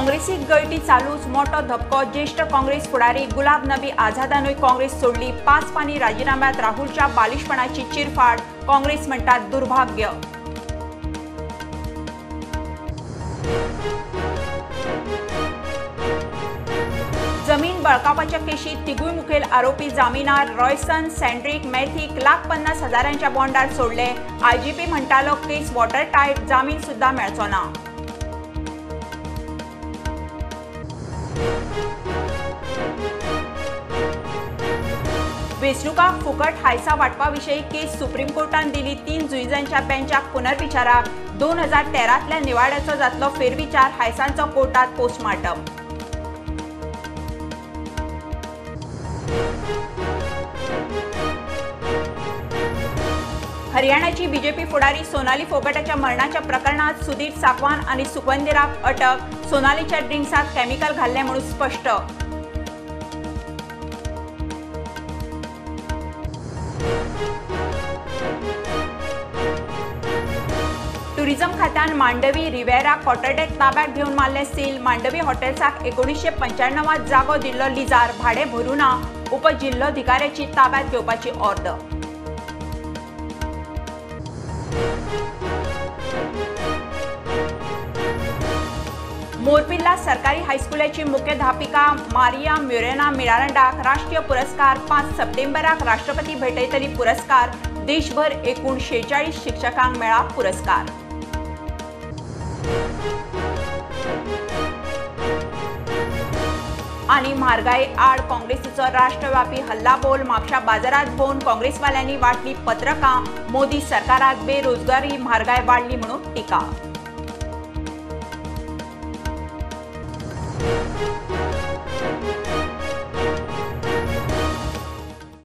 काँग्रेसीक गळटी चालूच, मोटो धपको। ज्येष्ठ काँग्रेस फुडारी गुलाब नबी आझादानूय काँग्रेस सोडली। 5 पानी राजीनाम्यात राहुलच्या बालिशपणाची चिरफाड, काँग्रेस म्हणटात दुर्भाग्य। जमीन बळकावपाच्या केशीत तिगूय मुखेल आरोपी जामिनार। रॉयसन, सँड्रिक, मेथीक 1,50,000 बॉन्डार सोडले। आयजीपी म्हणटालो केस वॉटर टायट, जामीन सुद्धा मेळचो ना। वेंचणुकांक फुकट हायसा वांटपा विशीं केस सुप्रीम कोर्टान दिली 3 जुईजांच्या बेंचाक पुनर्विचाराक। 2013तल्या निवाड्याचो जातलो फेरविचार, हायसांचो कोर्टात पोस्टमार्टम। हरियाणाची बीजेपी फुडारी सोनाली फोगटाच्या मरणाच्या प्रकरणात सुधीर साकवान आणि सुखवंदीराक अटक। सोनालीच्या ड्रिंक्सात केमिकल घाल्लें म्हणून स्पष्ट। टुरिझम खात्यान मांडवी रिवेरा क्वार्टरडेक ताब्यात घेवन मारलें सील। मांडवी हॉटेल्साक 1995 जागो दिल्लो लिजार, भाडें भरूं ना, उपजिल्लोधिकाऱ्याची ताब्यात घेवपाची ऑर्डर। मोरपिल्ला सरकारी हायस्कुलाची मुख्याध्यापिका मारिया म्युरेना मिरांडाक राष्ट्रीय पुरस्कार। 5 सप्टेंबराक राष्ट्रपती भेटयतली पुरस्कार। देशभर एकूण 46 शिक्षकांक मेळ्ळा पुरस्कार। आणि म्हारगाई आड काँग्रेसीचो राष्ट्रव्यापी हल्लाबोल। म्हापशा बाजारात भोवन काँग्रेसवाल्यांनी वाटली पत्रकां। मोदी सरकाराक बेरोजगारी, म्हारगाय वाडली म्हणून टीका।